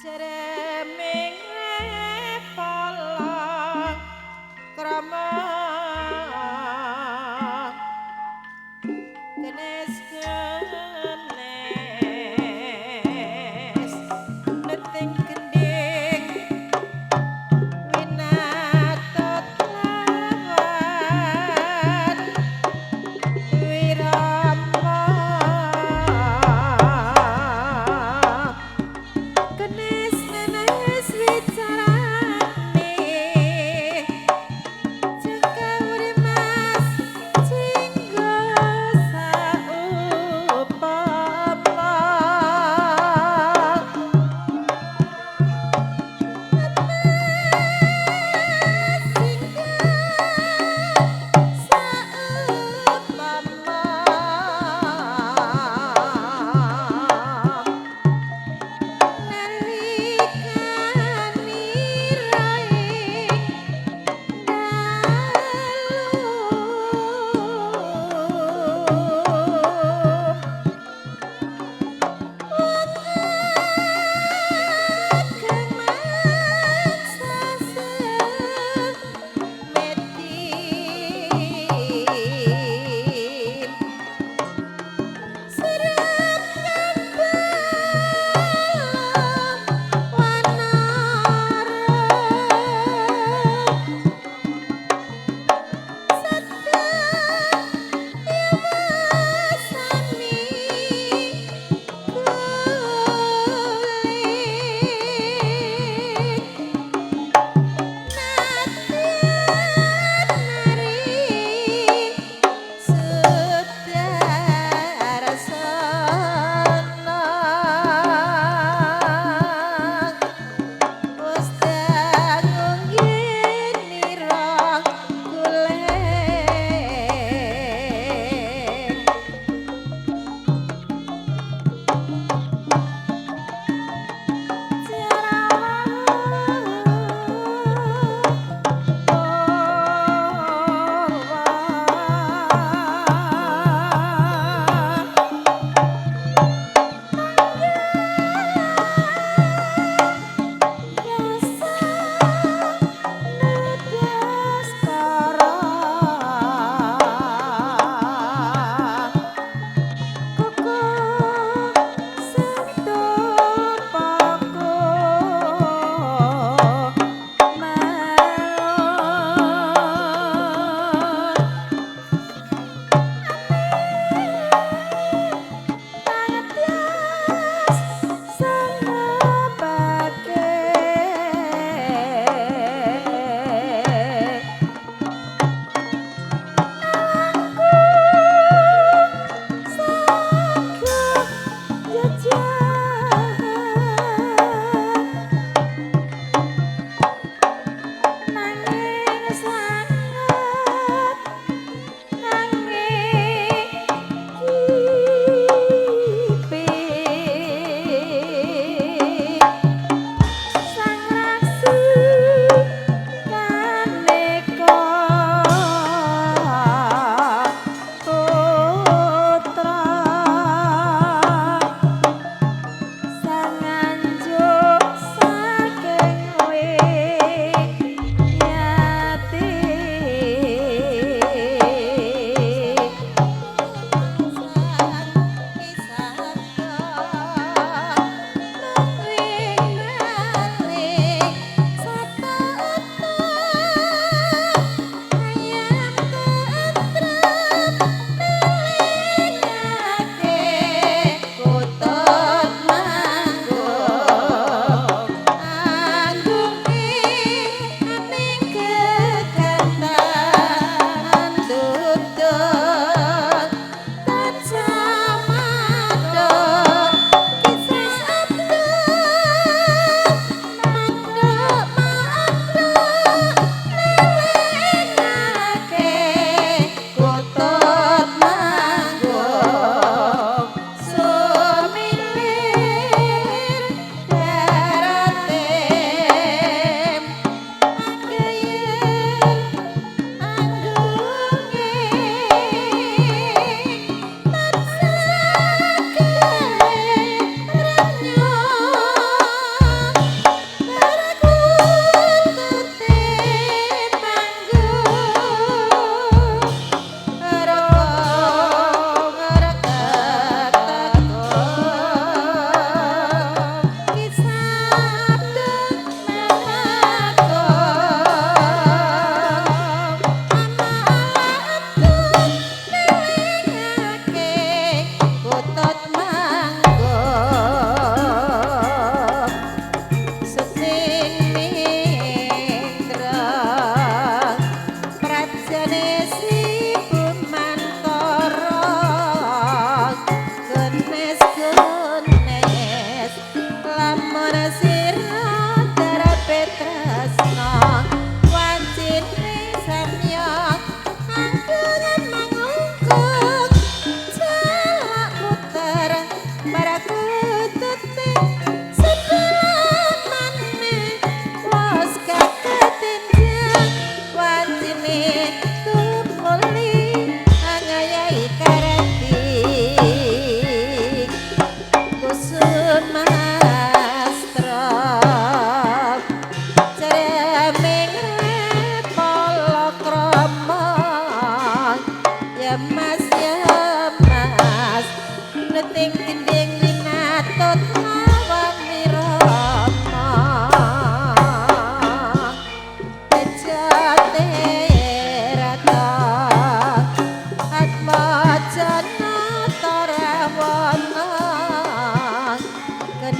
Jereming pala krama kenes kenes neting gending winatut lawan wirama kenes.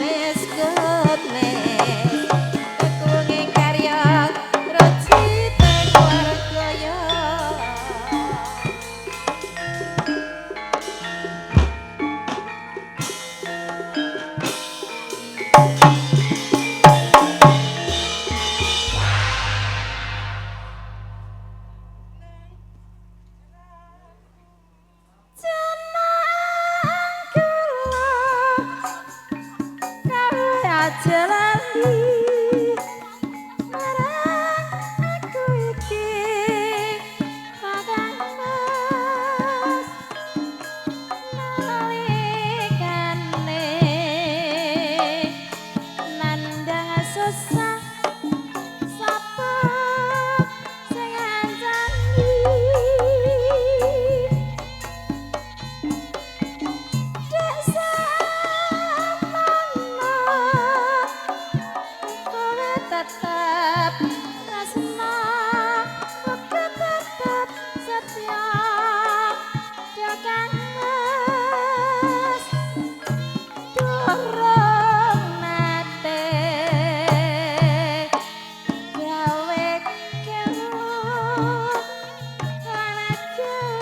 Garis kemes tekunge karya rocite keluarga ya. Jenang kula kawe aja lali marang aku iki Kakang Mas nalikane nandhang susah sapa sing ngancani. Dek samono kowe tetep tresna, kowe tetep setya. Kakang Mas durung nate gawe keluh lan gawe kecewa.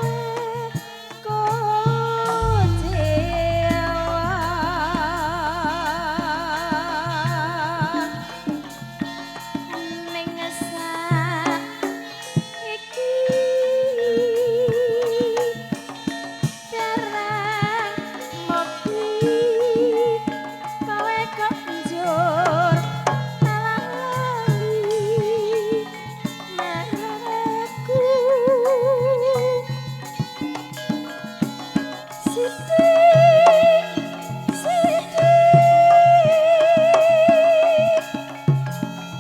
Ning saiki dereng mukti kowe kok njur malah lali marang aku. Sithik sithik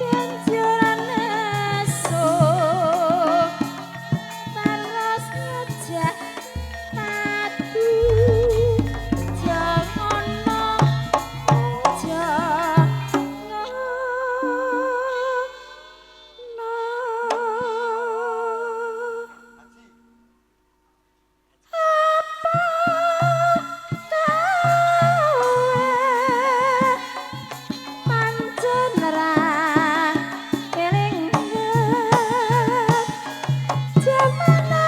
banjur nesu terus ngejak ati. Jangan jangan. Apa kowe pancen ra eling jamana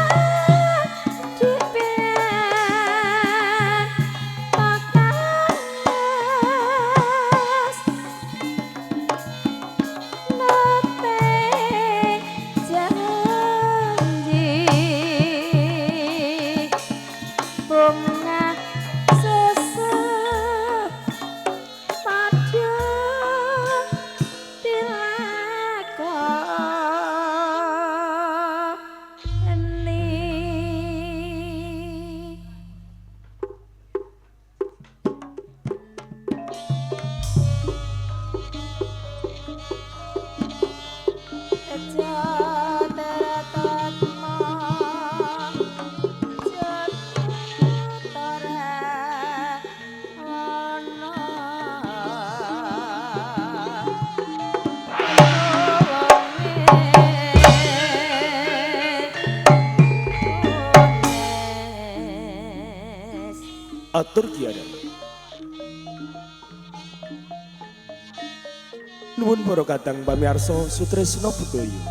dipian Kakang Mas nate janji bunga susah padha dilakoni. Tejo teretatma jatara wana wonge Atur kiada. Nuwun para kadang pamirsa sutresna budaya.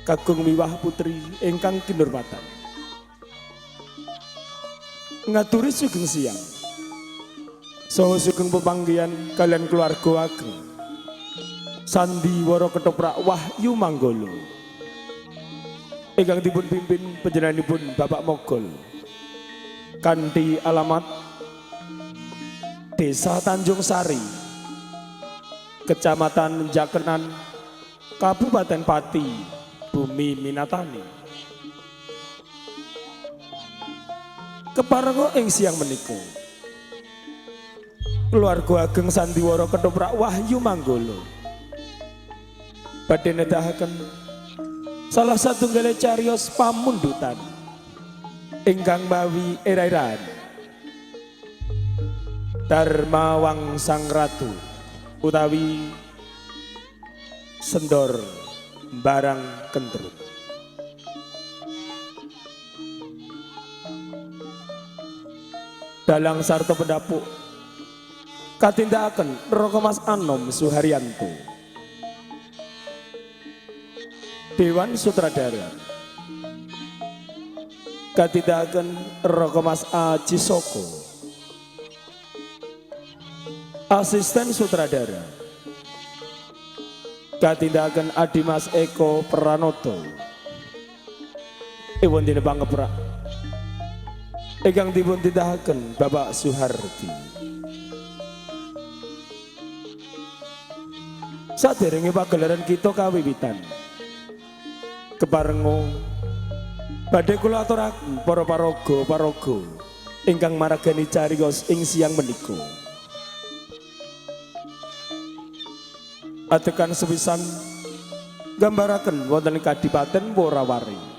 Kakung miwah putri ingkang kinurmatan. Ngaturi sugeng siang. Saha sugeng pepanggihan kalian keluarga ageng. Sandiwara Ketoprak Wahyu Manggolo. Ingkang dipun pimpin panjenenganipun Bapak Mogol. Kanthi alamat Desa Tanjung Sari, Kecamatan Jakenan, Kabupaten Pati, Bumi Minatani. Keparenga ing siang menika, keluarga ageng Sandiwara Ketoprak Wahyu Manggolo badhe nedahaken salah satunggale cariyos pamundutan ingkang mawi era-eraan Dharma Wangsang Ratu utawi Sendor Barang Kentrung. Dalang sarta pendapuk Katindakaken Raka Mas Anom Suharyanto. Dewan Sutradara katindakaken Raka Mas Aji Soko. Asisten Sutradara katindakaken Adimas Eko Pranoto. Ewon dene pangeprak ingkang dipun tindakaken Bapak Suhardi. Saderenge pagelaran kita kawiwitan, keparenga badhe kula aturaken para paraga-paraga ingkang maragani cariyos ing siang menika. Adegan sepisan gambaraken wonten Kadipaten Worawari.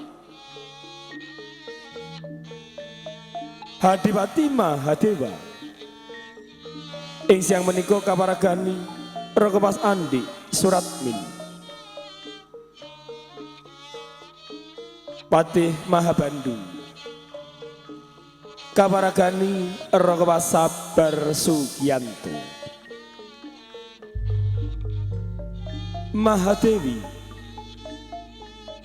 Hadipati Mahadewa ing siang menika kaparagani Raka Mas Andi Suratmin, Patih Mahabandu kaparagani Raka Mas Sabar Sugianto, Mahadewi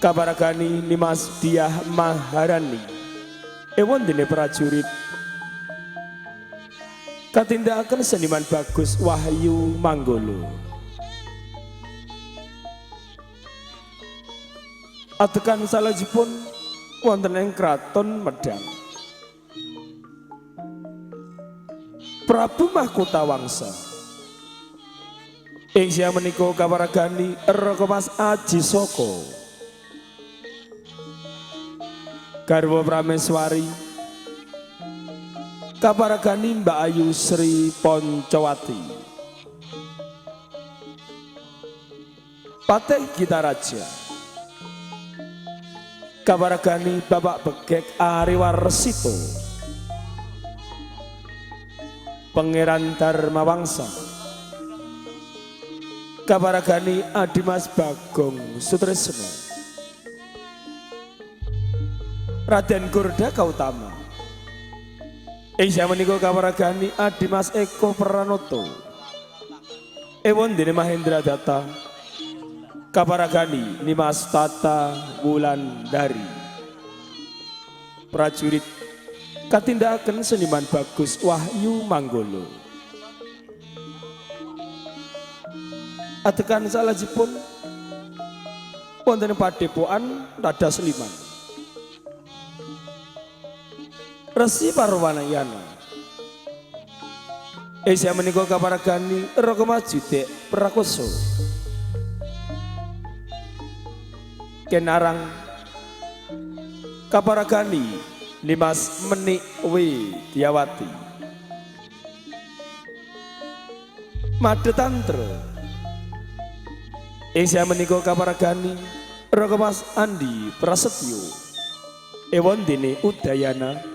kaparagani Nimas Diah Maharani. Ewon dene prajurit katindakaken seniman Bagus Wahyu Manggolo. Adegan salajipun wonten ing Kraton Medang. Prabu Mahkota Wangsa ing siang menika kaparagani Raka Mas Aji Soko. Garwa Prameswari kaparagani Mbak Ayu Sri Poncowati. Patih Gitaraja kaparagani Bapak Begek Ariwarsito. Pangeran Dharmawangsa kaparagani Adimas Bagong Sutresno. Raden Gurda Kautama ing siang menika kaparagani Adimas Eko Pranoto. Ewon dene Mahendra Data kaparagani Nimas Tata Wulandari. Prajurit katindakaken seniman Bagus Wahyu Manggolo. Adegan salajipun wonten padepokan Rada Seliman. Resi Parwanayana ing siang menika kaparagani Raka Mas Judek Prakoso. Kenarang kaparagani Nimas Menik Widyawati. Madetantra ing siang menika kaparagani Raka Mas Andi Prasetyo. Ewon dene Udayana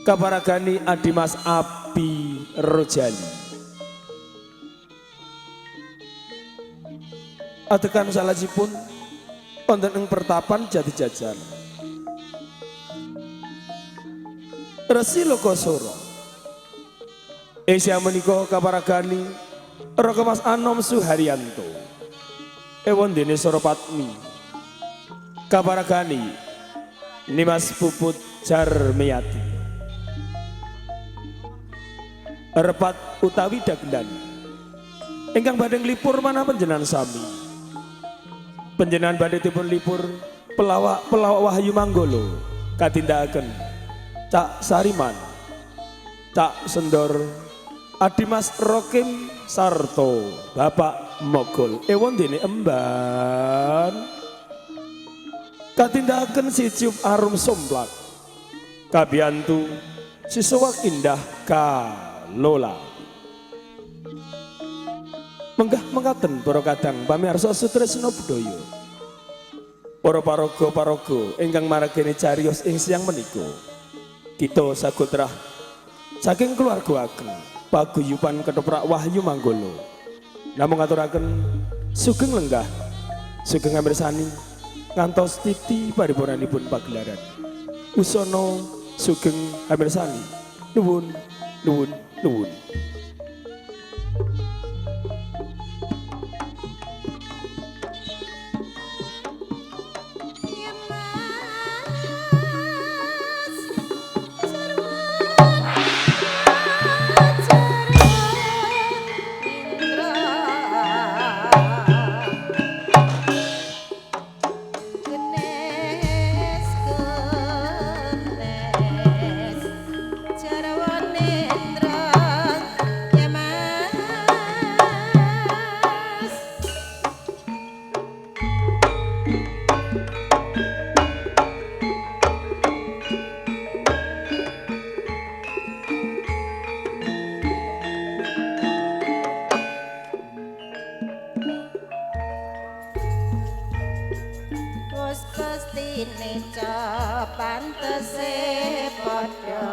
kaparagani Adimas Abi Rojali. Adegan salajipun wonten ing pertapan Jati Jajar. Resi Lokasora ing siang menika kaparagani Raka Mas Anom Suharyanto. Ewon dene Suropatmi kaparagani Nimas Puput Jarmiyati. Repat utawi dagelan ingkang badhe nglipur manah panjenengan sami. Panjenengan badhe dipun lipur pelawak-pelawak Wahyu Manggolo katindakaken Cak Sariman, Cak Sendor, Adimas Rokim Sarto, Bapak Mogol. Ewon dene emban katindakaken si Ciup Arum Somplak, kabiyantu sisowak indah Kalola. Menggah mengkaten para kadang pamirsa sutresna budaya. Para paraga-paraga ingkang marageni cariyos ing siang menika. Kita sagotrah saking keluarga ageng paguyuban ketoprak Wahyu Manggolo. Namung ngaturaken sugeng lenggah, sugeng amirsani ngantos titi paripurnanipun pagelaran. Usana sugeng amirsani. Nuwun, nuwun, nuwun. Sineca pantese padha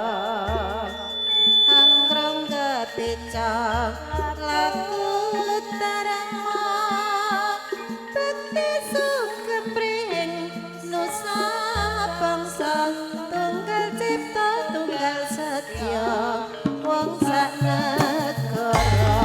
anggrong kepica laku tarama bekti sukepring nusa bangsa tunggal cipta tunggal setya wong sak negara.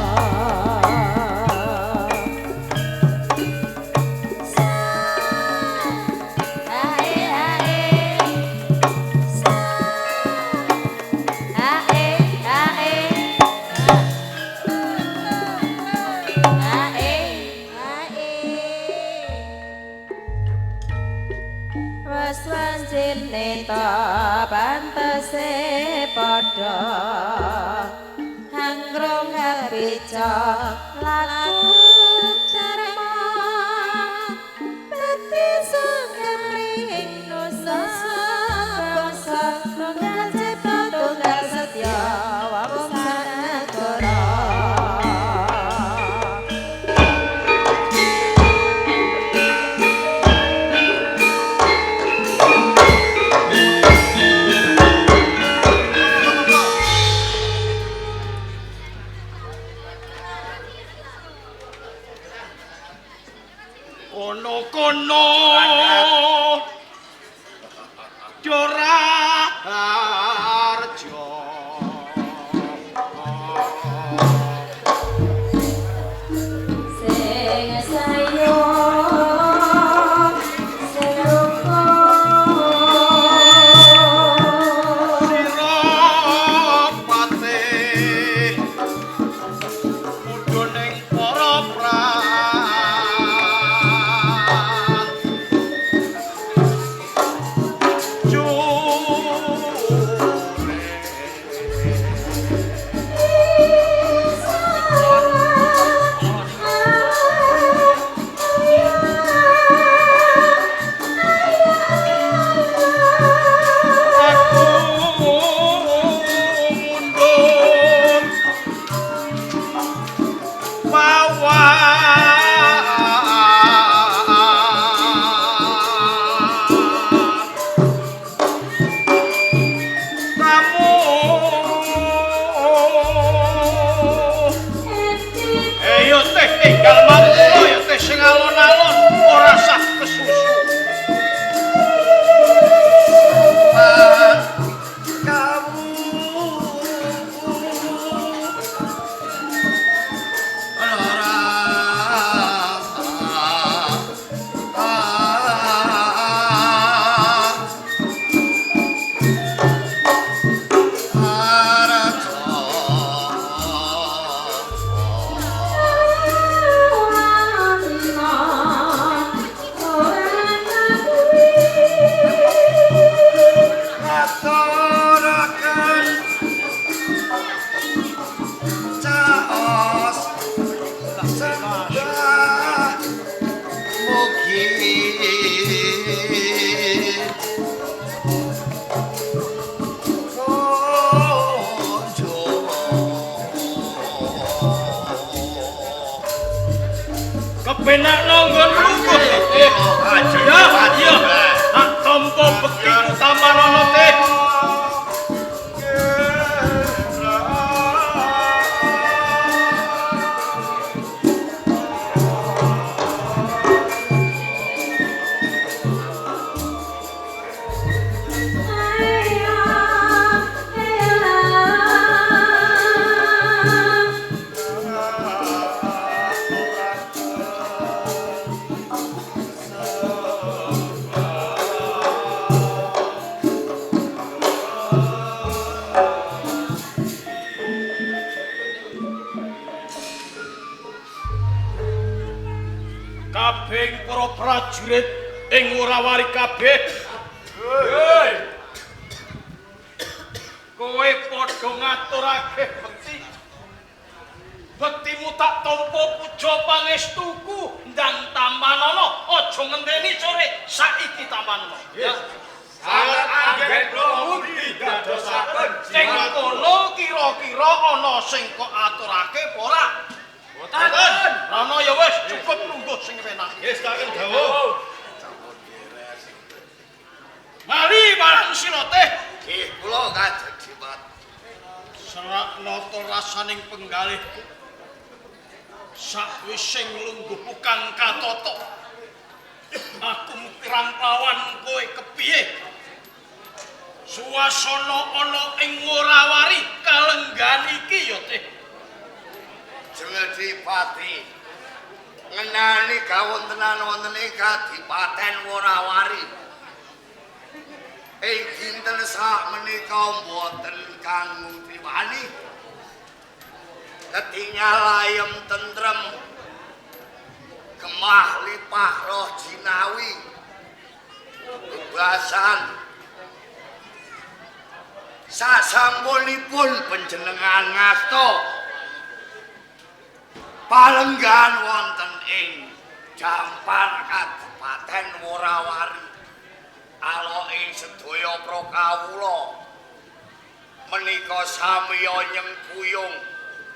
Neta pantese padha anggrong kapica laku dharma bekti sukepring nusa bangsa tunggal cipta tunggal setya wong sak negara. Kono-kono Joraharjo Sing sayo sing rukun sira patih mudhun ing para Kepenak nonggon lungguh. Ya, iya. Tak tampa bekti tampanana teh. Kabeh para prajurit ing Wurawari kabeh. Hei. Kowe padha ngaturake bekti. Bektimu tak tampa puja pangestuku ndang tampanana aja ngenteni sore saiki tampanana. Ya. Sangat anggen kula mugi dadosaken. Sing kono kira-kira ana sing kok aturake apa ora? Boten. Rana ya wis cukup lungguh sing penak. Nggih, saken dawuh. sira teh? Nggih, kula Kanjeng Dipati. Serak nata rasaning penggalihku. Sakwise nglungguhku kang katata, aku pirang lawan kowe kepiye? Suasana ana ing Worawari kalenggan iki ya teh. Jeng Dipati, ngenani kawontenan wonten ing Kadipaten Worawari. Ing dinten sak menika mboten kang ngutriwani. Ketingal ayem tentrem, gemah lipah roh jinawi, bebasan. Sasampunipun panjenengan ngasta palenggan wonten ing Jampar Kabupaten Worawari, aloke sedaya para kawula menika samiya nyengkuyung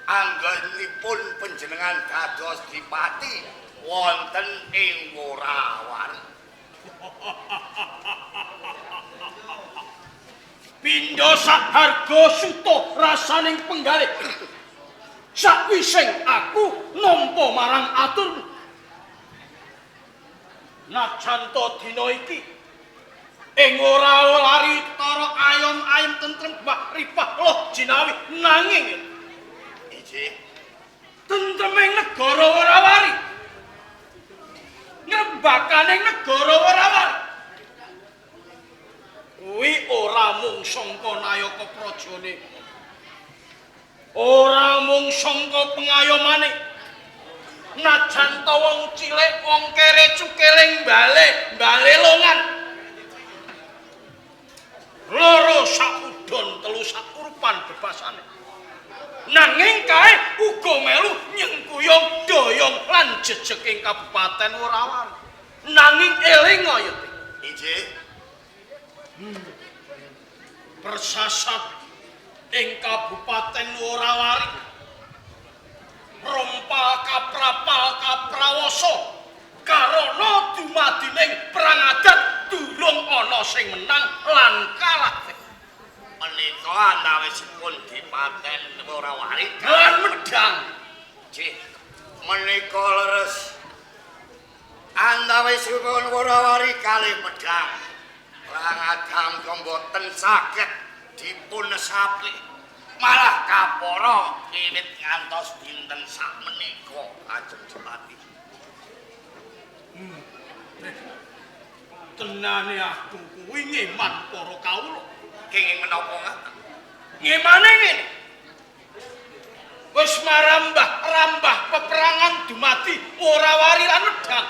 anggenipun panjenengan dados dipati wonten ing Worawari. Pindha sak harga suta rasaning penggalih. Sakwise aku nampa marang aturmu. Najan ta dina iki ing ora lari tara ayom-ayem tentrem bah ripah loh jinawi, nanging Ijih tentreming negara Worawari, ngrembakaning negara Worawari kuwi ora mung sangka nayaka prajane, ora mung sangka pengayomane. Najan ta wong cilik wong kere cukeling bale longan loro sakudon telu sakurupan bebasane, nanging kae uga melu nyengkuyung doyong lan jejeking Kabupaten Worawari. Nanging eling ya teh. Ijih persasat ing Kabupaten Worawari rompal kaprapal kaprawasa karana dumadining perang adat durung ana sing menang lan kalah. Menika antawisipun Dipaten Worawari lan Medang. Nggih, menika leres antawisipun Worawari kalih Medang. Perang adam mboten saged dipunesapi, malah kapara wiwit ngantos dinten sakmenika Kanjeng Dipati. Tenane aku kuwi ngeman para kawula. Kenging menapa ngaten? Ngemane ngene. Wis marambah-rambah peperangan dumadi Worawari lan Medang.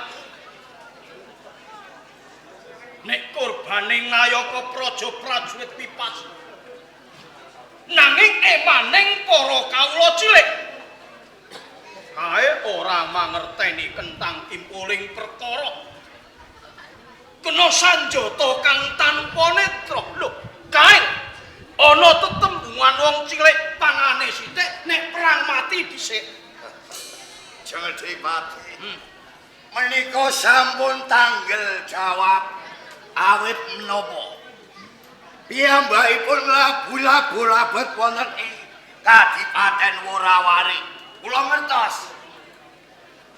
Nek korbane nayaka praja prajurit pipas, nanging emaning para kawula cilik kae ora mangerteni kentang kimpuling perkara. Kena sanjata kang tanpa netra. Lho, kae ana tetembungan wong cilik pangane sithik nek perang mati dhisik. Jeng Dipati, menika sampun tanggel jawab awit menapa piyambakipun labu-labu labet wonten ing Kadipaten Worawari. Kula ngertos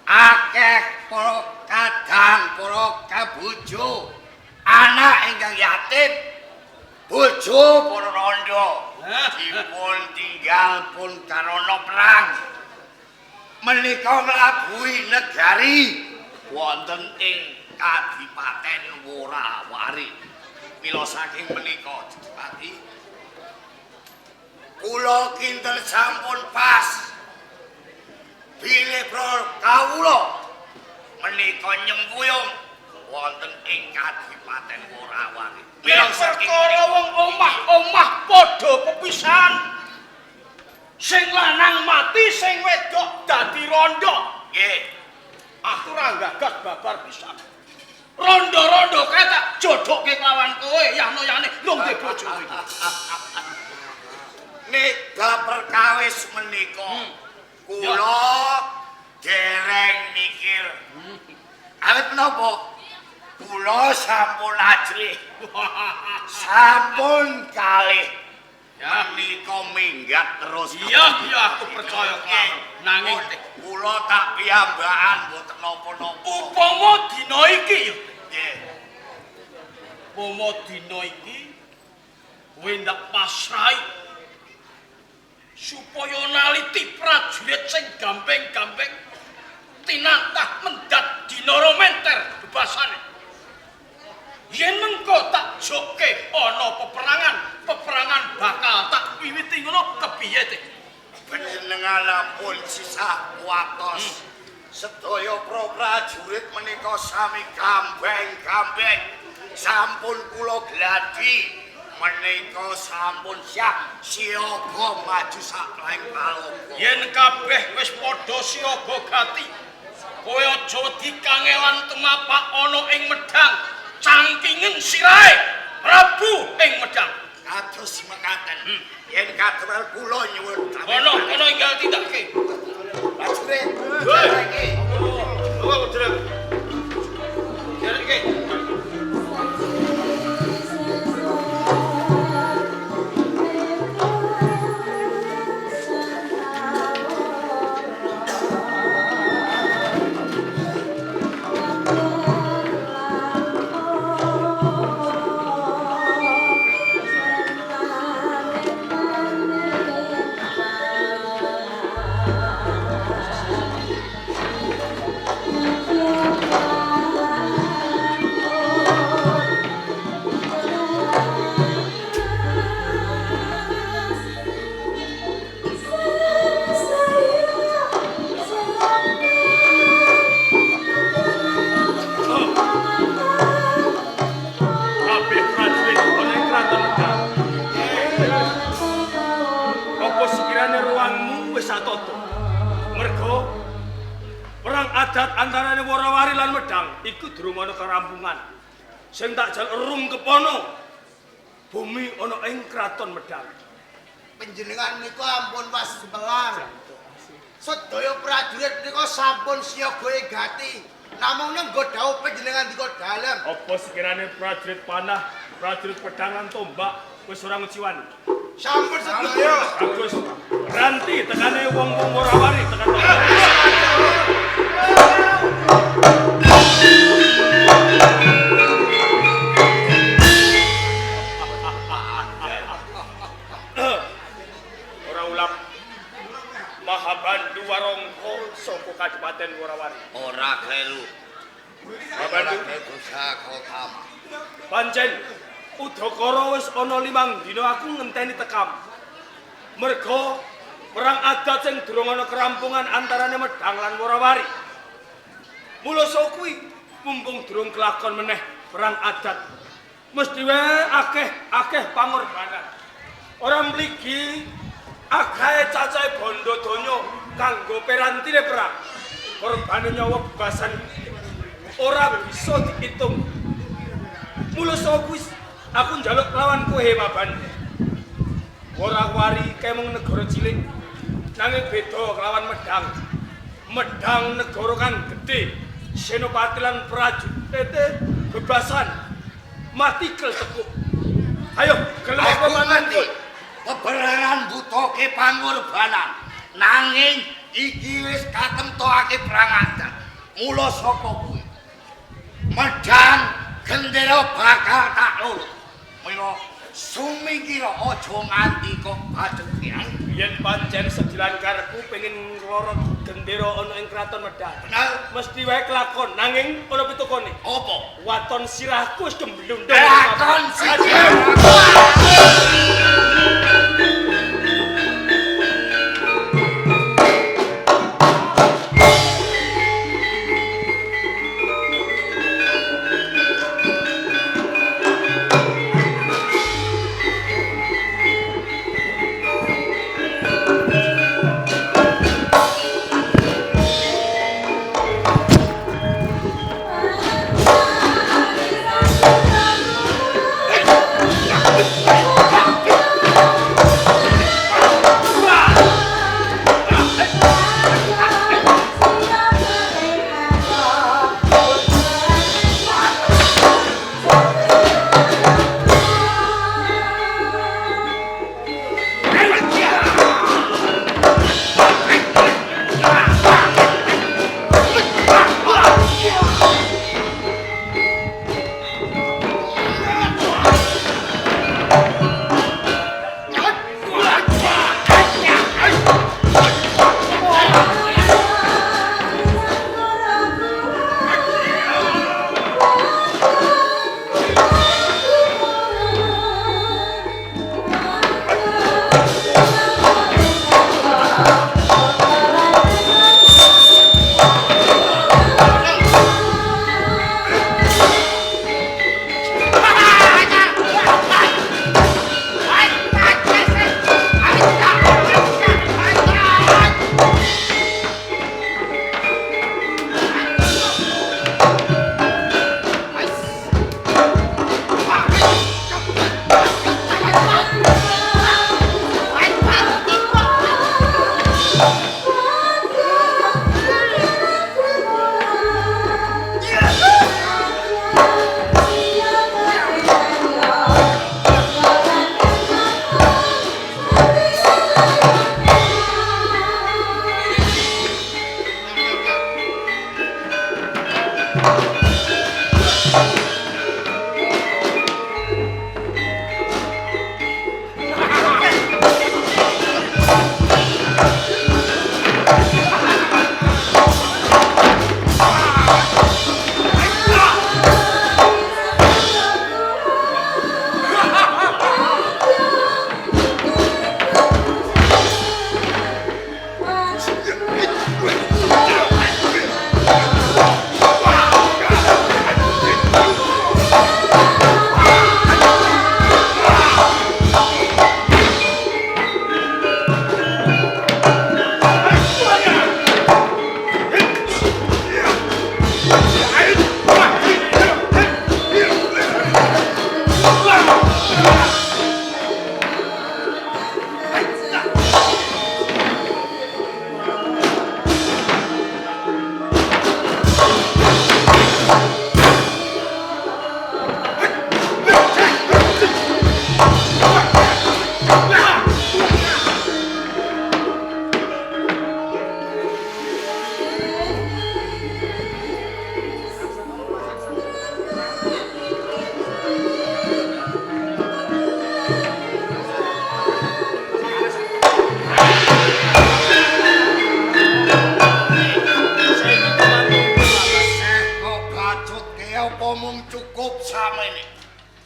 akeh para kadang, para kabojo, anak ingkang yatim, bojo para rondo dipun tinggal pun karana perang. Menika nglabuhi negari wonten ing Kadipaten Worawari. Mila saking menika Dipati, kula kinten sampun pas bilih para kawula menika nyengkuyung wonten ing Kadipaten Worawari. Mila perkara wong omah-omah padha pepisahan, sing lanang mati, sing wedok dadi rondo. Nggih, aku ora gagas babar pisan. Rondo-rondo kae tak jodohke kelawan kowe, yahno-yahne lung de bojo iki. Nek bab perkawis menika kula dereng mikir. Awit menapa? Kula sampun ajrih. Sampun kalih. Ya. Menika minggat terus. Iya, iya aku percaya kelawan. Nanging kula tak piyambakan mboten napa-napa. Upama dina iki ya. Nggih. Upama dina iki kowe ndak pasrahi supaya naliti prajurit sing gampeng-gampeng tinatah mendat dinara menter bebasane. Yen mengko tak jokke ana peperangan, peperangan bakal tak wiwiti ngono kepiye te? Panjenengan ampun sisah kuwatos. Sedaya para prajurit menika sami gambeng-gambeng. Sampun kula gladi menika sampun siap siaga maju sakleng paloka. Yen kabeh wis padha siaga gati, kowe aja wedi kangelan tumapak ana ing Medang. Cangkingen sirahe Prabu ing Medang. Kados mekaten. Yen kathel kula nyuwun kono kono enggal tindake. Prajurit. Hei. Oh, derek. Derek iki. Kabeh prajurit ana ing kraton Medang. Apa sekirane ruangmu wis atata? Merga perang adat antarane Worawari lan Medang iku durung ana kerampungan. Sing tak jaluk rum kepono bumi ana ing kraton Medang. Panjenengan niku ampun was sumelang. Sedaya prajurit menika sampun siaga ing gati. Namung nenggo dawuh panjenengan dika dalem. Apa sekirane prajurit panah, prajurit pedang lan tombak wis ora nguciwani? Sampun sedaya. Bagus. Ranti tekane wong-wong Worawari tekan. Ora ulap Mahabandu Warongko saka Kadipaten Worawari. Ora kleru. Mahabandu Kotama. Pancen udakara wis ana 5 dina aku ngenteni tekam. Merga perang adat sing durung ana kerampungan antarane Medang lan Worawari. Mula saka kuwi mumpung durung kelakon meneh perang adat, mesti wae akeh-akeh pangorbanan. Ora mligi akeh cacahe bondo donya kanggo perantine perang. Korbane nyawa bebasan ora bisa diitung. Mula saka kuwi aku njaluk lawan kowe Maban. Worawari kemung negara cilik nanging beda kelawan Medang. Medang negara kang gedhe, senopati lan prajurite bebasan matikel tekuk. Ayo gelem Aku apa ngerti. Peperangan butuhke pangorbanan. Nanging iki wis katemtokake perang adat. Mula saka kuwi Medang gendera bakal tak lulu. Mila sumingkira aja nganti kok bacekian. Yen pancen sedilan karepku pengen nglorot gendera ana ing kraton Medang. Bener. Mesti wae kelakon nanging ana pitukone. Apa? Waton sirahku wis gemblundung. Lakon siji. Thank you.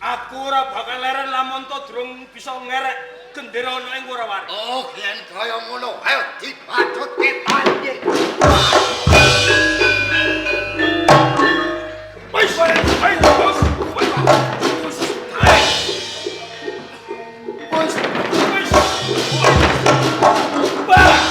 Aku ora bakal leren lamun to durung bisa ngerek gendera ana ing Wurawari. Oh, yen kaya ngono, ayo dibacutke tandhe. Wis, ayo, bos. Wis. Wis. Wis. Bah.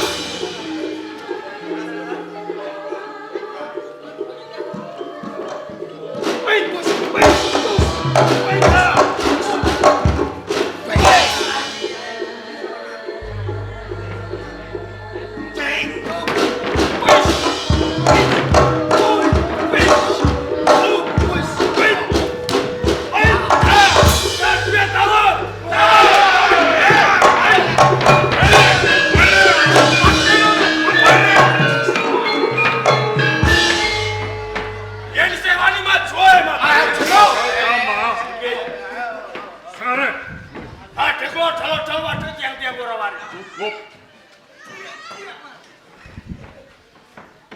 Cukup.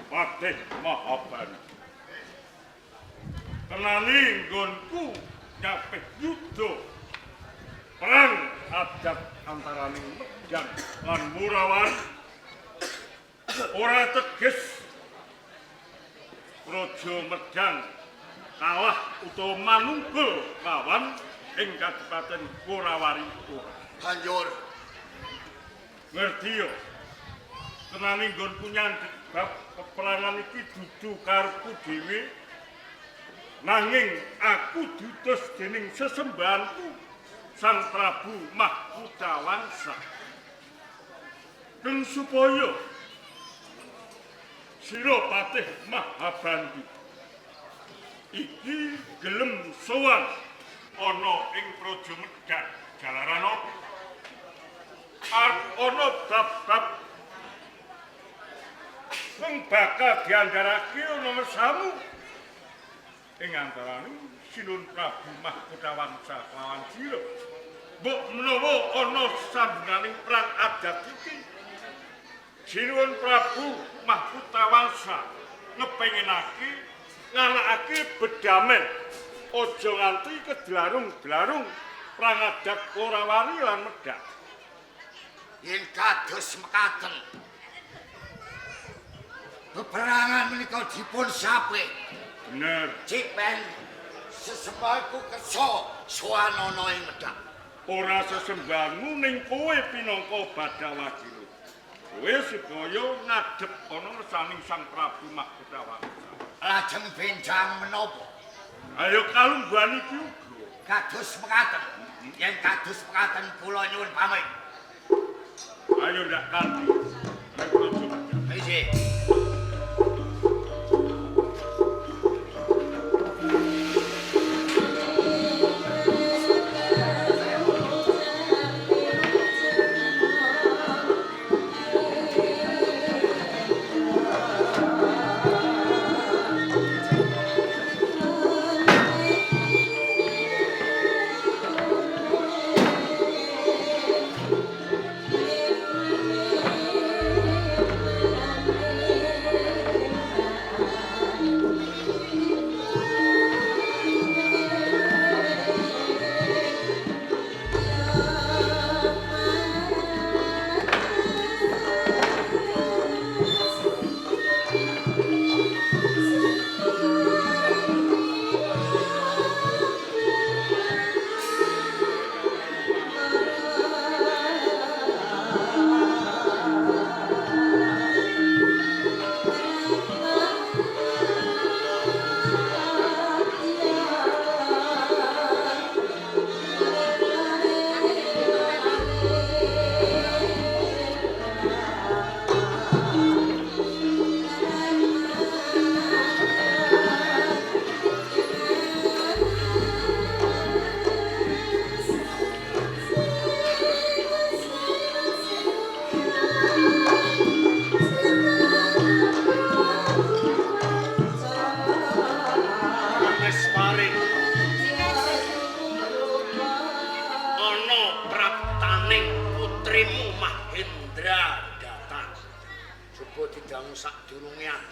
Patih Mahabana. Kenali nggonku nyapih yuda. Perang adat antaraning Medang lan Wurawari ora teges Praja Medang kalah utawa manunggul lawan ing Kadipaten Wurawari ora. Banjur ngerti yo. Tenane nggonku nyandhek bab peperangan iki dudu karepku dhewe. Nanging aku diutus dening sesembahanku Sang Prabu Mahkutawangsa. Keng supaya sira Patih Mahabandu iki gelem sowan ana ing Praja Medang jalaran apa? Arep ana bab-bab sing bakal diandharake ana ngersamu ing antarane Sinun Prabu Mahkutawangsa kelawan sira. Mbok menawa ana sambunganing perang adat iki, Sinun Prabu Mahkutawangsa ngepengenake nganakake bedamen aja nganti kedlarung-dlarung perang adat Wurawari lan Medang. Yen kados mekaten peperangan menika dipun sapih. Bener. Cipen sesembahanku kersa sowan ana ing Medang. Ora sesembahanmu ning kowe pinangka Badawajira. Kowe supaya ngadhep ana ngersaning Sang Prabu Mahkutawangsa. Lajeng benjang menapa? Ayo kalungguhan iki uga. Kados mekaten. Yen kados mekaten kula nyuwun pamit. Ayo ndak kanthi. Ning Praja Medang. Inggih.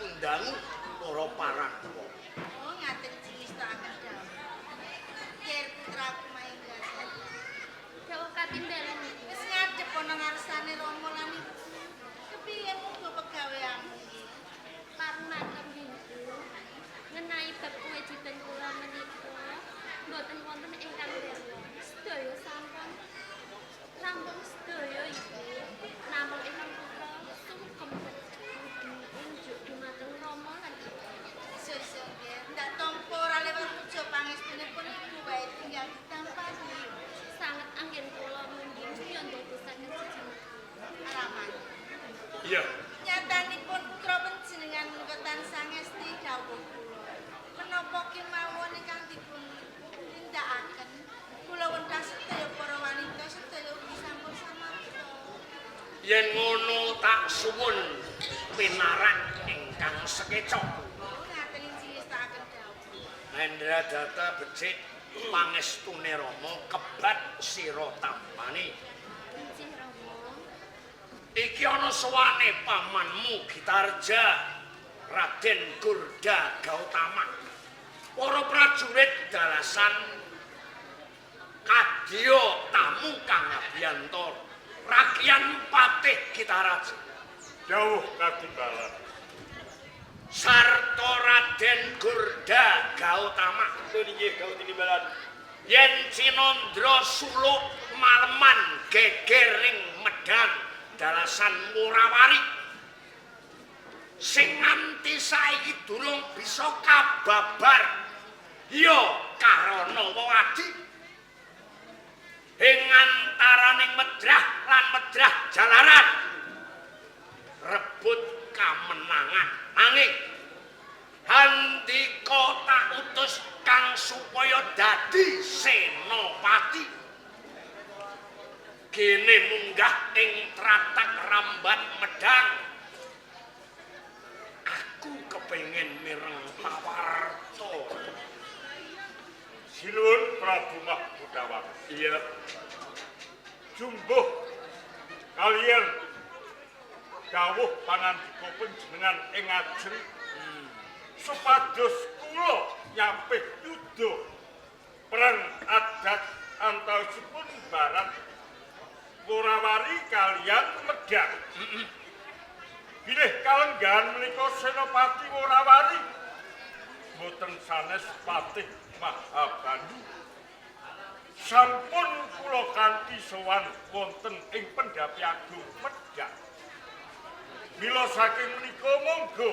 kundangu para parangwa. Oh, ngaten cingistakaken dawuh. Yer putraku Mahendra. Dawuh katimbalan iki. Wis ngadhep ana ngarsane Rama lan ibu. Kepiye muga pegaweanmu iki? Parumaken Ibu. Ngenai bab kewajiban kula menika mboten wonten ingkang derwa. Sedaya sampun rampung sedaya Ibu. Namung ingkang putra sungkem unjuk dumateng Rama lan Ibu. Iso-iso nggih. Ndak tampa ora lewat puja pangestunipun ibu wae tinggal ditampani. Sanget anggen kula mungkin ndadosaken jejemukipun. Alaman. Iya. Nyatanipun putra panjenengan menika tansah ngesti dawuh kula. Menapa kemawon ingkang dipun tindakaken? Kula wentah sedaya para wanita sedaya ugi sampun samapta. Yen ngono tak suwun pinarak ingkang sekeca. Oh, ngaten cingistakaken dawuh. Mahendra Data becik pangestune Rama kebat sira tampani. Inggih Rama. Iki ana sowane pamanmu Gitarja Raden Gurda Gautama. Para prajurit dalasan kadya tamu kang abiyantara. Rakyan Patih Gitaraja. Dawuh katimbalan. Sarta Raden Gurda Gautama. Inggih dawuh tinimbalan. Yen Cinandra suluk maleman geger ing Medang dalasan Murawari sing nganti saiki durung bisa kababar ya karana wewadi ing antaraning Medrah lan Medrah jalaran rebut kamenangan. Nanging handika tak utus kang supaya dadi senopati gene munggah ing tratak rambat Medang. Aku kepengin mireng pawarta. Sinuwun Prabu Mahkutawa. Iya. Jumbuh kalian dawuh panandika panjenengan ing ajeng supados kula nyampih yuda perang adat antawisipun Barat Worawari kalian Medang. Bilih kalenggahan menika Senopati Worawari boten sanes Patih Mahabandu. Sampun kula kanthi sowan wonten ing Pendhapi Agung Medang. Mila saking menika monggo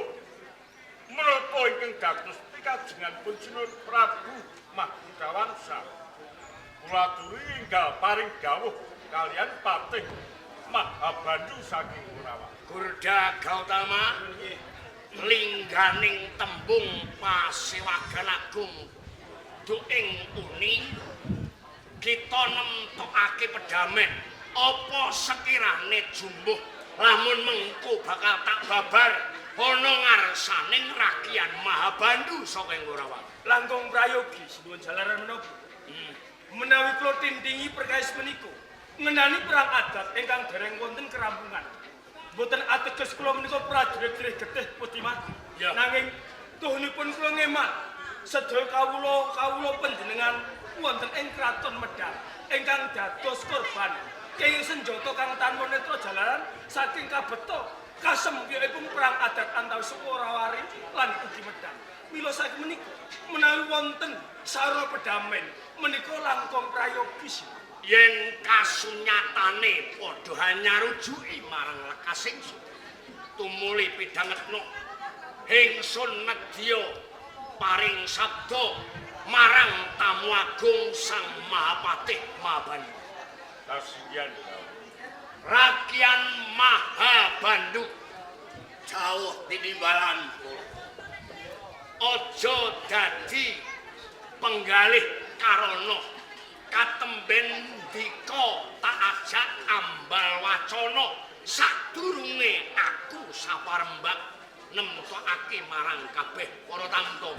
menapa ingkang dados pikajengan sinuwun Prabu Mahkutawangsa. Kula aturi enggal paring dawuh kalian Patih Mahabandu saking Worawari. Gurda Gautama lingganing tembung pasewagan agung duing uni kita nemtokake pedamen apa sekirane jumbuh lamun mengko bakal tak babar ana ngarsaning Rakyan Mahabandu saking Worawari. Langkung prayogi sinuwun jalaran menapa? Menawi kula tindingi perkawis menika ngenani perang adat ingkang dereng wonten kerampungan. Mboten ateges kula menika prajurit jirih getih putih mati. Nanging tuhunipun kula ngemal sedaya kawula panjenengan wonten ing kraton Medang ingkang dados korban kenging senjata kang tanpa netra jalaran saking kabeta kasempyokipun perang adat antawis Worawari lan ugi Medang. Mila saking menika menawi wonten sarana pedamen menika langkung prayogi. Yen kasunyatane padha hanyarujuki marang lekas ingsun tumuli pidhangetna ingsun nedya paring sabda marang tamu agung Sang Mahapatih Mahabandu. Kasihan Rakyan Mahabandu jauh tinimbalan kula. Aja dadi penggalih karana katemben ndika tak ajak ambal wacana sadurunge aku saparembak nemtokake marang kabeh para tamtu.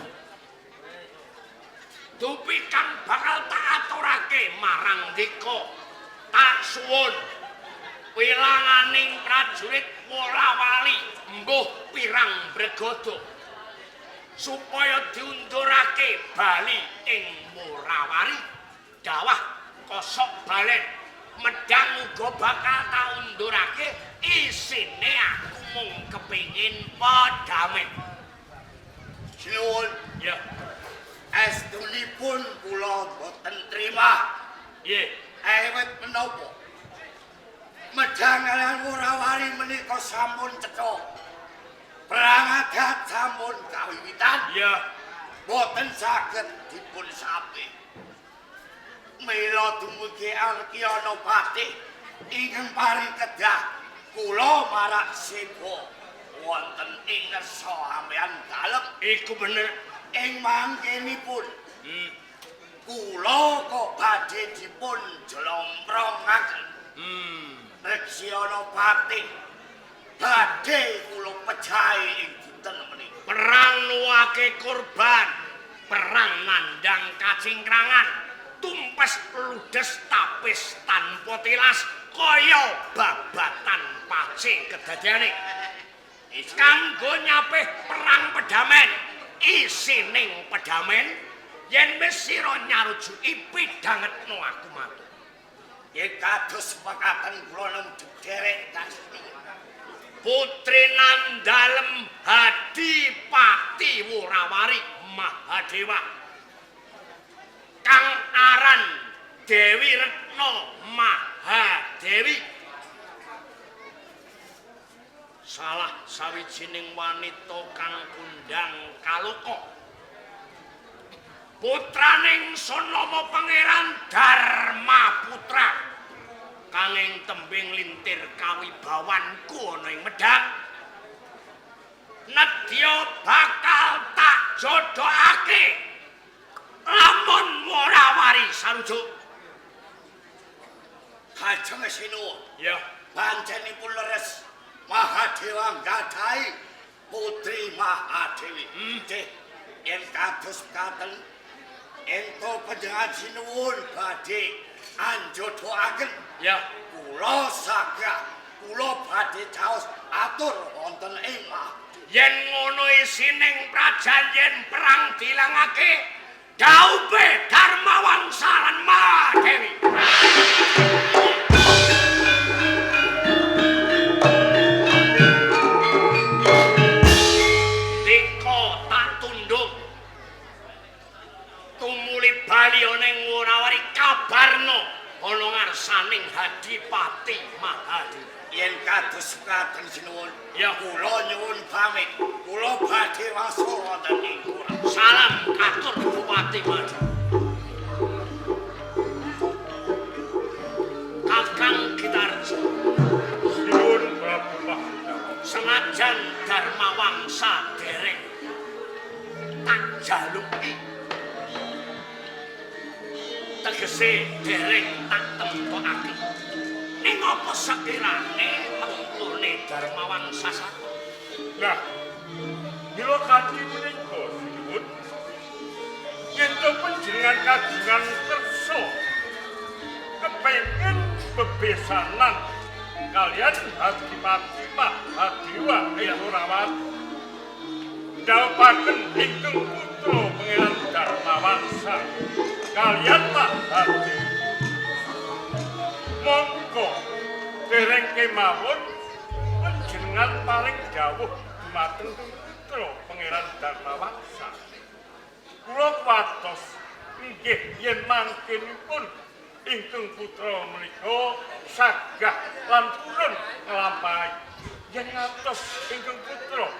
Dupi kang bakal tak aturake marang ndika tak suwun wilanganing prajurit Wolawali mbuh pirang bregodo supaya diundurake bali ing Worawari. Dawah kosok balen Medang uga bakal tak undurake, isine aku mung kepingin pedamen. Sinuwun. Ya. Estunipun kula boten trima. Nggih. Ewet menapa? Medang lan Worawari menika sampun cetha. Perang adat sampun kawiwitan. Ya. Boten saged dipun sapih. Mila dumugi Arkyana Patih ingkang paring kedah kula marak seba wonten ing ngersa sampeyan dalem. Iku bener. Ing mangkenipun kula kok badhe dipun jlomprongaken. Reksiyana Patih badhe kula pejahi ing dinten menika. Perang nuwake korban, perang nandhang kacingkrangan, tumpes ludes tapis tanpa tilas kaya babatan pace kedadiane. Kanggo nyapih perang pedamen, isining pedamen yen wis sira nyarujuki pidhangetno aku matur. Yen kados mekaten kula nembe derek kasih. Putri Nandalem Hadipati Worawari Mahadewa kang aran Dewi Retno Mahadewi, salah sawijining wanita kang kondang kaloka, putraning Sanama Pangeran Dharma Putra kang ing tembe nglintir kawibawanku ana ing Medang. Nedya bakal tak jodhokake lamun Worawari sarujuk. Kajeng sinuwun. Ya. Pancenipun leres Mahadewa nggadahi putri Mahadewi. Nggih. Yen kados mekaten ento panjenengan sinuwun badhe anjodhokaken. Ya. Kula sagah kula badhe caos atur wonten ing Mah. Yen ngono isining prajanjen perang dilangake, daupe Dharmawangsa lan Mahadewi. Dika tak tunduk tumuli bali ana ing Worawari kabarno ana ngarsaning Hadipati Mahadewi. Yen kados mekaten sinuwun, ya kula nyuwun pamit. Kula badhe wangsul wonten ing Worawari. Salam katur Bupati Mahadewi. Kakang Gitarja. Sinuwun Prabu Mahdawa. Senajan Dharmawangsa dereng tak jaluki, tegese dereng tak temtokake. Ning apa sekirane temtune Dharmawangsa satu? Lah, mila kanthi menika sinuwun, yen to panjenengan kagungan kersa kepengin bebesanan kalian Hadipati Mahadewa ing Worawari, dhawuhaken ingkang putra Pangeran Dharmawangsa kalian Mahadewi. Monggo dereng kemawon panjenengan paring dawuh dumateng putra Pangeran Dharmawangsa. Kula kuwatos nggih yen mangkenipun ingkang putra menika sagah lan purun nglampahi. Yen ngantos ingkang putra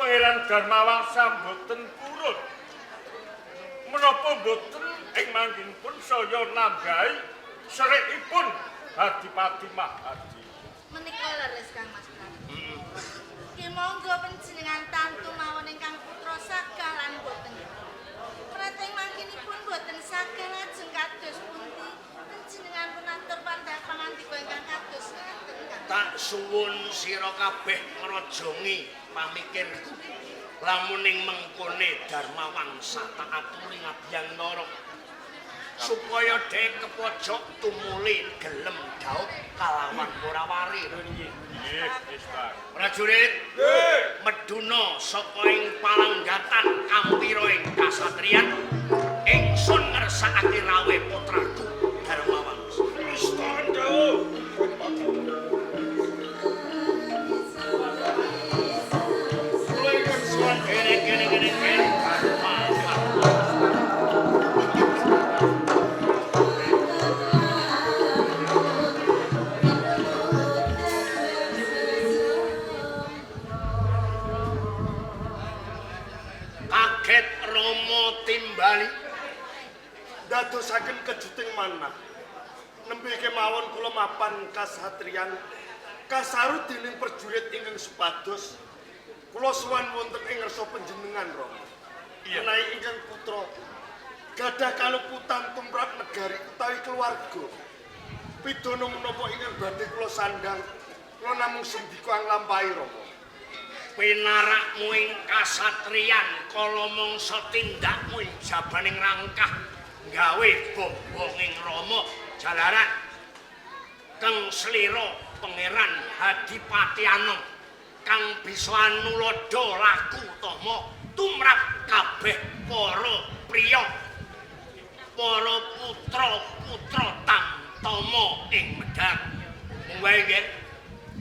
Pangeran Dharmawangsa mboten purun, menapa mboten ing mangkenipun saya nambahi serikipun Hadipati Mahadewi. Menika leres Kang Mas Prabu. Ki monggo panjenengan tantu mawon ingkang putra sagah lan boten. Menawi mangkinipun boten sagah lajeng kados pundi panjenengan pun atur pangandika ingkang kados ngaten Kang. Tak suwun sira kabeh ngrajongi pamikirku. Lamun ing mengkone Dharmawangsa tak aturi ngabiyang nara. Supaya dhek kepojok tumuli gelem dhaup kalawan Wurawari. Nggih, wis, Pak. Prajurit, meduna saka ing palanggatan kampira ing kasatriyan, ingsun ngersakake rawuh putraku Darmawangsa. Mistaken dawuh. Kula ingkang suwan Kene kene kene kene Darmawangsa. Kaget Rama timbali. Dadosaken kejuting manah. Nembe kemawon kula mapan kasatriyan kasaru dening prajurit ingkang supados kula sowan wonten ing ngarsa panjenengan Rama. Menawi ingkang putra gadah kaluputan tumrap negari utawi keluarga. Pidana menapa ingkang badhe kula sandhang, kula namung sendika anglampahi Rama. Pinarakmu ing kasatriyan kala mangsa tindakmu ing jabaning rangkah gawe bombonging Rama jalaran kang slira Pangeran Hadipati Anom kang bisa anuladha laku utama tumrap kabeh para priya, para putra-putra tamtama ing Medang. Mung wae nggih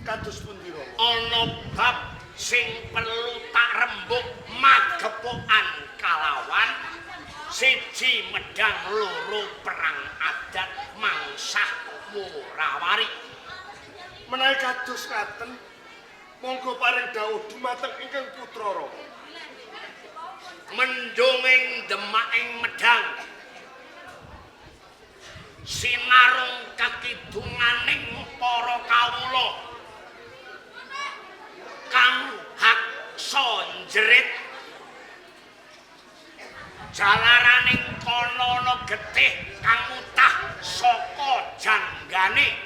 Kados pundi Rama? Ana bab sing perlu tak rembug magepokan kalawan siji Medang, loro perang adat mangsah Wurawari. Menawi kados ngaten, monggo paring dawuh dumateng ingkang putra Rama. Mendung ing Demak ing Medang, sinarung kekidunganing para kawula kang haksa njerit jalaraning kono ana getih kang mutah saka janggane,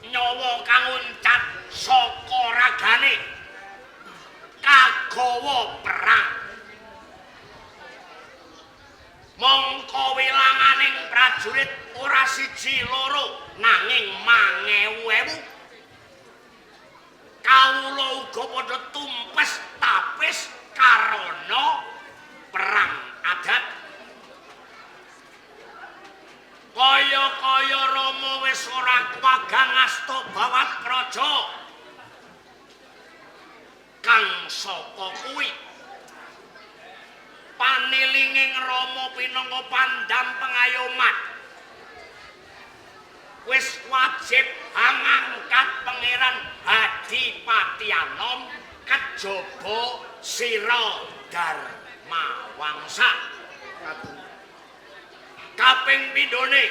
nyawa kang uncat saka ragane kagawa perang. Mongko wilanganing prajurit ora siji loro nanging mangewu-ewu. Kawula uga padha tumpes tapis karana perang adat. Kaya-kaya Rama wis ora kuwagang asta bawat praja. Kang saka kuwi panilinging Rama pinangka pandam pengayoman wis wajib angangkat Pangeran Hadipati Anom kejaba sira Darmawangsa. Kaping pindhone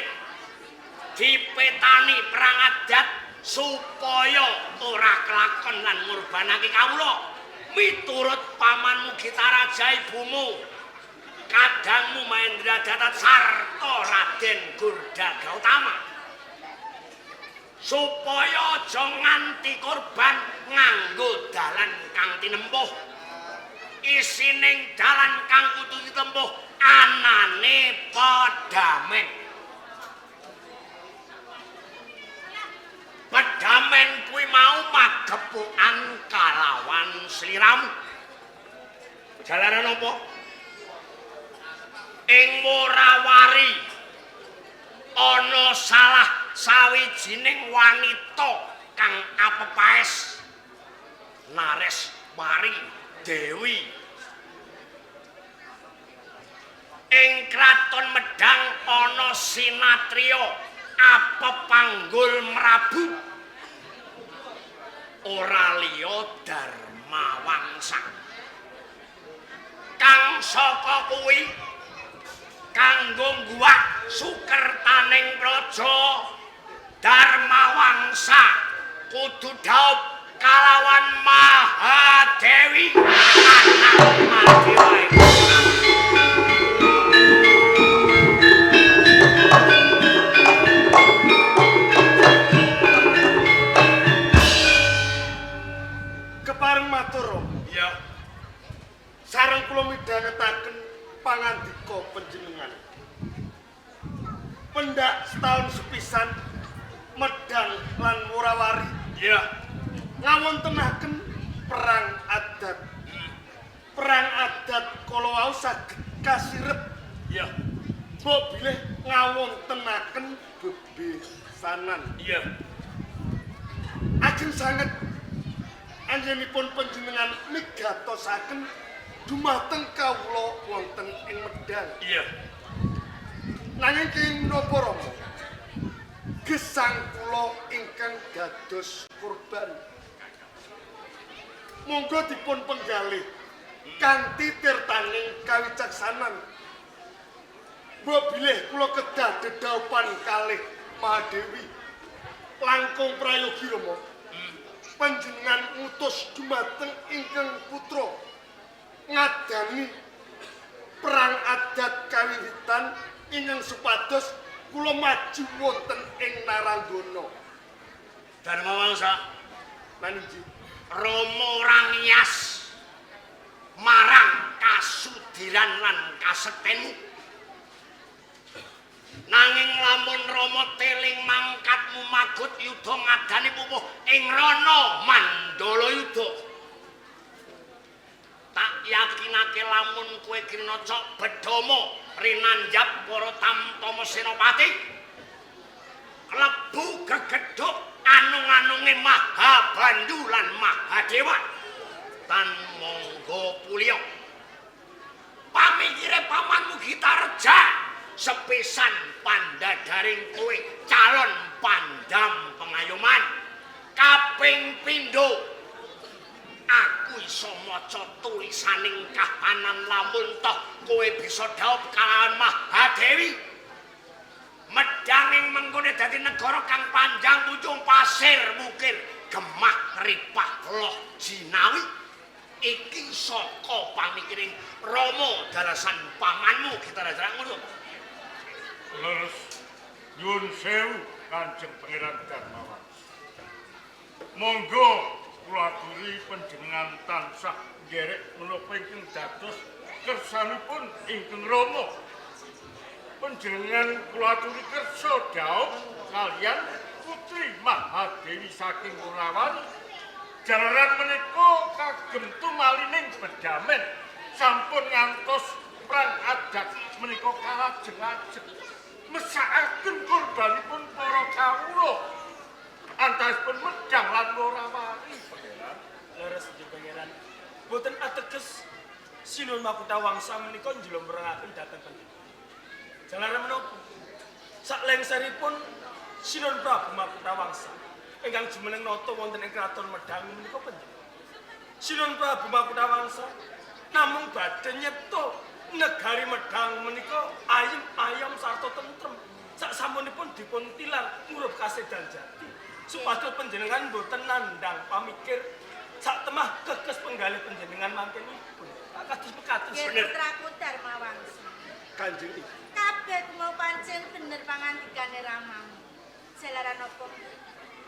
dipetani perang adat supaya ora kelakon lan ngorbanake kawula miturut pamanmu Gitaraja, ibumu kadangmu Mahendra Data sarta Raden Gurda Gautama, supaya aja nganti korban nganggo dalan kang tinempuh. Isining dalan kang kudu ditempuh anane pedamen. Pedamen kuwi mau magepokan kalawan sliramu. Jalaran apa? Ing Wurawari ana salah sawijining wanita kang apepaes Nareswari Dewi. Ing kraton Medang ana sinatriya apepanggul Mrabu ora liya Darmawangsa. Kang saka kuwi kanggo ngguwak sukertaning praja Darmawangsa kudu dhaup kalawan Mahadewi anak Madewa. Kepareng matur Rama. Iya. Sareng kula midhangetaken pangandika panjenengan. Pendak setahun sepisan Medang lan Worawari. Iya. Ngawontenaken perang adat. Perang adat kala wau saged kasirep. Iya. Mbok bilih ngawontenaken bebesanan. Iya. Ajeng sanget anggenipun panjenengan migatosaken dumateng kawula wonten ing Medang. Iya. Nanging kenging menapa Rama? Gesang kula ingkang dados kurban. Monggo dipun penggalih kanthi tirtaning kawicaksanan. Mbok bilih kula kedah dedhaupan kalih Mahadewi. Langkung prayogi Rama. Panjenengan ngutus dumateng ingkang putra ngadani perang adat kawiwitan ingkang supados kula maju wonten ing Naranggana. Darmawangsa, Manungji. Rama ora ngiyas marang kasudiran lan kasektenmu. Nanging lamun Rama teling mangkatmu magut yudha ngadani pupuh ing rana Mandala Yudha. Tak yakinake lamun kowe Kirnacok bedama rinanjap para tamtama senopati klebu gegedhuk anung-anunge Mahabandu lan Mahadewa tan monggo pulya. Pamikire pamanmu Gitareja sepisan pandhadaring kowe calon pandam pengayoman. Kaping pindho aku iso maca tulisaning kahanan lamun toh kowe bisa dhaup kalawan Mahadewi. Medanging mengkone dadi negara kang panjang punjung pasir mukir gemah ripah loh jinawi. Iki saka pamikiring Rama dalasan pamanmu Gitareja ngono. Leres nyuwun sewu Kanjeng Pangeran Darmawangsa. Monggo kula aturi panjenengan tansah nderek menapa ingkang dados kersanipun ingkang Rama. Panjenengan kula aturi kersa dhaup kaliyan Putri Mahadewi saking Wurawari. Jalaran menika kagem tumalining bedamen sampun ngantos perang adat menika kalajeng-ajeng mesakaken korbanipun para kawula antawisipun Medang lan Worawari. Pangeran leres nggih Pangeran. Boten ateges Sinuwun Makutha Wangsa menika njlomprehaken dhateng panjenengan. Jalaran menapa? Saklengseripun Sinuwun Prabu Makutha Wangsa ingkang jumeneng nata wonten ing kraton Medang menika panjenengan. Sinuwun Prabu Makutha Wangsa namung badhe nyipta negari Medang menika ayem ayom sarta tentrem. Saksampunipun dipun tilar ngurup kasedan jati supados panjenengan boten nandhang pamikir sak temah kekes penggalih panjenengan mantenipun. Kados mekaten. Nggih putraku Darmawangsa. Kanjeng Ibu. Kabeh mau pancen bener pangandikane ramamu. Jalaran apa?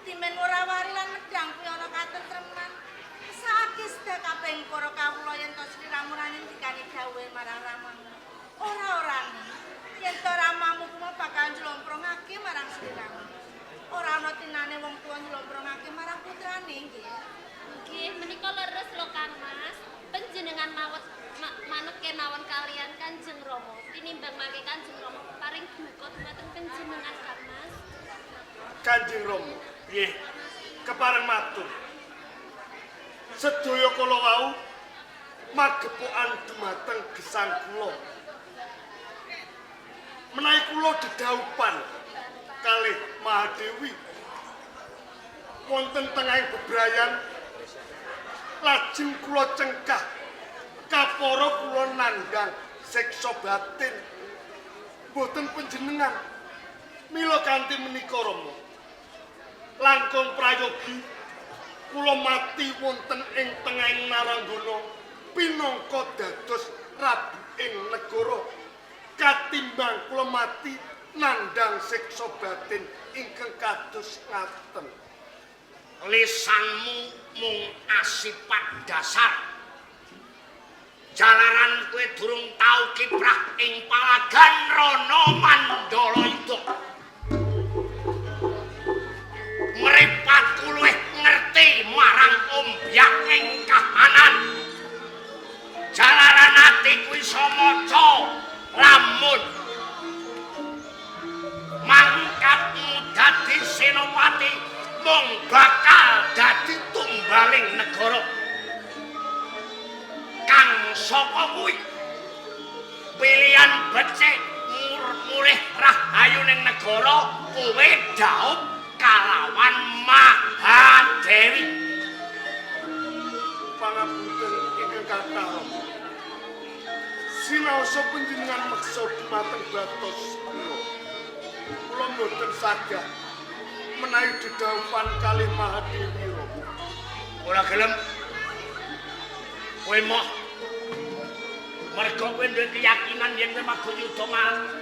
Timen Worawari lan Medang kuwi ana katentreman. Saiki sedha kabeh para kawula yen to sliramu ra ngendikane dawuhe marang ramamu. Ora-orane yen to ramamu kuwi bakal njlomprongake marang sliramu. Ora ana tinane wong tuwa njlomprongake marang putrane nggih. Nggih, menika leres lho Kang Mas. Panjenengan mawet manut kemawon kalian Kanjeng Rama. Tinimbang mangke Kanjeng Rama paring duka dumateng panjenengan Kang Mas. Kanjeng Rama, nggih, kepareng matur. Sedaya kala wau magepokan dumateng gesang kula. Menawi kula dedhaupan kalih Mahadewi wonten tengahing bebrayan lajeng kula cengkah kapara kula nandhang siksa batin boten panjenengan. Mila kanthi menika Rama langkung prayogi kula mati wonten ing tengahing Naranggana pinangka dados rabu ing negara katimbang kula mati nandhang siksa batin ingkang kados ngaten. Lisanmu mung asipat dasar. Jalaran kowe durung tau kiprah ing palagan Rana Mandalayuda. Mripatku luwih ngerti marang ombyak ing kahanan. Jalaran atiku iso maca lamun mangkatmu dadi senopati mung bakal dadi tumbaling negara. Kang saka kuwi pilihan becik mulih rahayu ning negara kowe dhaup kalawan Mahadewi. Pangapunten ingkang kathah Rama. Sinaosa panjenengan meksa dumateng batos kula. Kula mboten saged menawi dedhaupan kalih Mahadewi Rama. Ora gelem. Kowe moh mergo kowe duwe keyakinan yen kowe maguyuda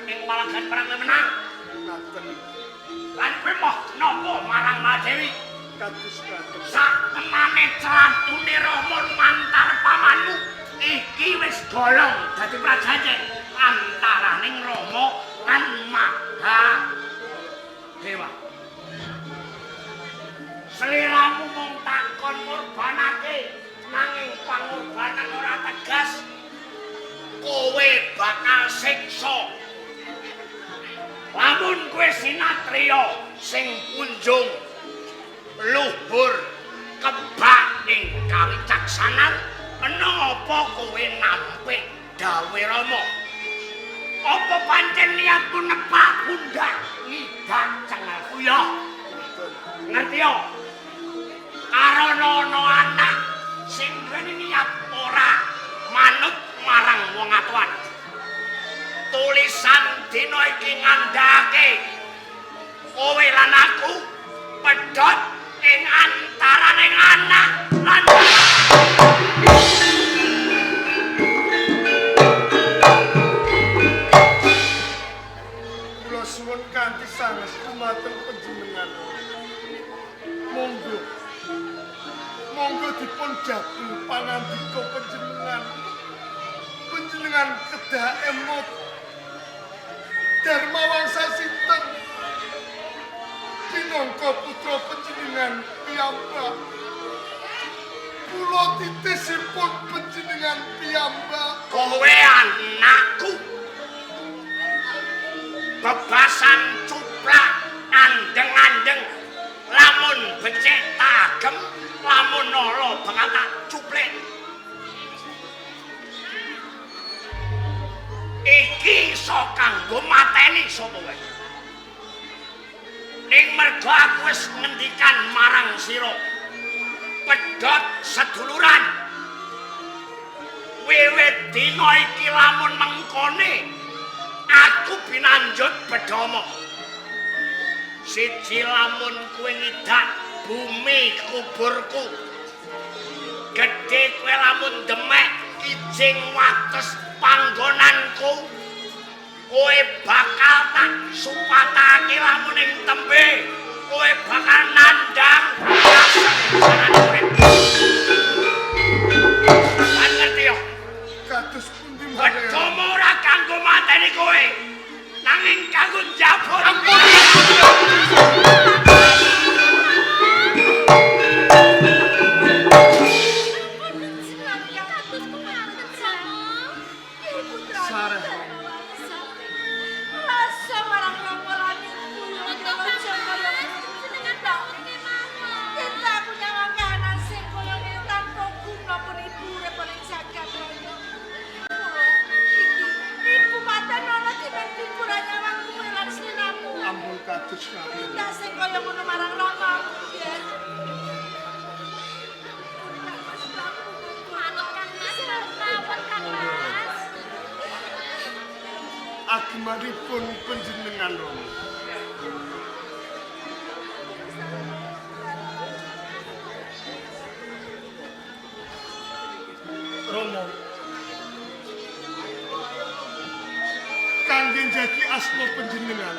ing palagan perang kowe menang. Ngaten. Lan kowe moh napa marang Mahadewi? Kados ngaten. Sak temane clatune Rama lumantar pamanmu iki wis golong dadi prajanjen antaraning Rama lan Mahadewa. Sliramu mung takon ngorbanake nanging pangorbanan ora tegas. Kowe bakal siksa. Lamun kowe sinatriya sing punjung luhur kebak ing kawicaksanan, menapa kowe nampik dawuhe Rama? Apa pancen niatmu nepak pundak ngidak cengelku ya? Ngerti ya? Karana ana anak sing duweni niat ora manut marang wong atuan. Tulisan dina iki ngandhake kowe lan aku pedhot ing antaraning anak lan Kula suwun kanthi sangestu dumateng panjenengan. Monggo. Monggo dipun jabul pangandika panjenengan. Panjenengan kedah emot Dharmawangsa sinten pinangka putra panjenengan piyambak. Kula titisipun panjenengan piyambak. Kowe anakku. Bebasan cuplak andeng-andeng lamun becik tagem lamun ala bakal tak cuplik. Iki iso kanggo mateni sapa wae. Ning mergo aku wis ngendikan marang sira, pedhot seduluran. Wiwit dina iki lamun mengkone aku binanjut bedhama. Siji lamun kowe ngidak bumi kuburku. Gedhe kowe lamun demek kijing wates panggonanku. Kowe bakal tak supatake lamun ing tembe. Kowe bakal nandhang kasengsaran urip. Lan ngerti yo? Kados pundi malih? Bedhama ora kanggo mateni kowe, nanging kanggo njabut. Ampun. Agemanipun panjenengan Rama. Rama. Kangge njagi asma panjenengan.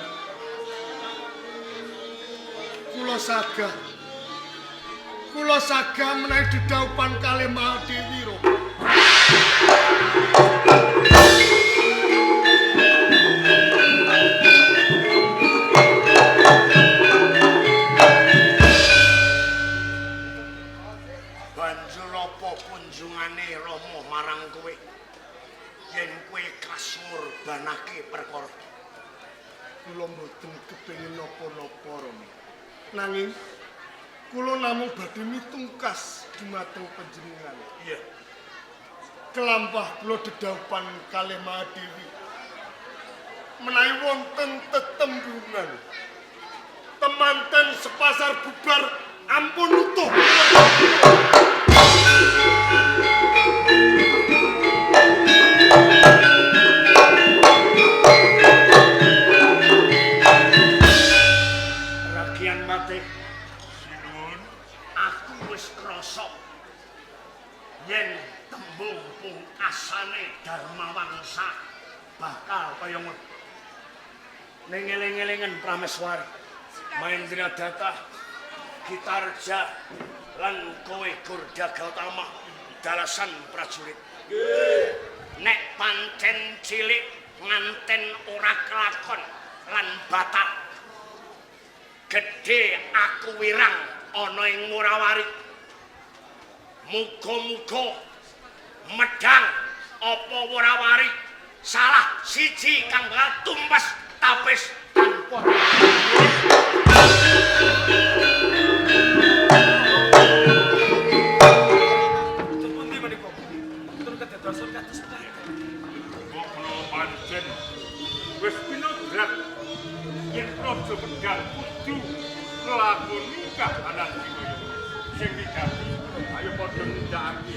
Kula sagah. Kula sagah menawi dedhaupan kalih Mahadewi Rama. marang kowe yen kowe ikhlas ngorbanake perkara. Kula mboten kepengin napa-napa, Rama. Nanging kula namung badhe mitungkas dumateng panjenengan. Iya. Kelampah kula dedhaupan kalih Mahadewi. Menawi wonten tetembungan temanten sepasar bubar ampun utuh. Ragian Mate, Sinuwun. Aku wis krasa yen tembung pungkasane Dharmawangsa bakal kaya ngono. Ning eling-elingan Prameswari, Mahendra Data, Gitarja lan kowe Gurda Gautama dalasan prajurit. Nek pancen cilik nganten ora kelakon lan batal. Gedhe aku wirang ana ing Murawari. Muga-muga medhang apa Wurawari salah siji kang bakal tumpes tapis tanpa. Tur pundi menika? Tur kedadosan kados mekaten. Mbok menawa pancen wis pinodrat yen Praja Medang kudu nglakoni kahanan kaya sing wigati, ayo padha nindakake.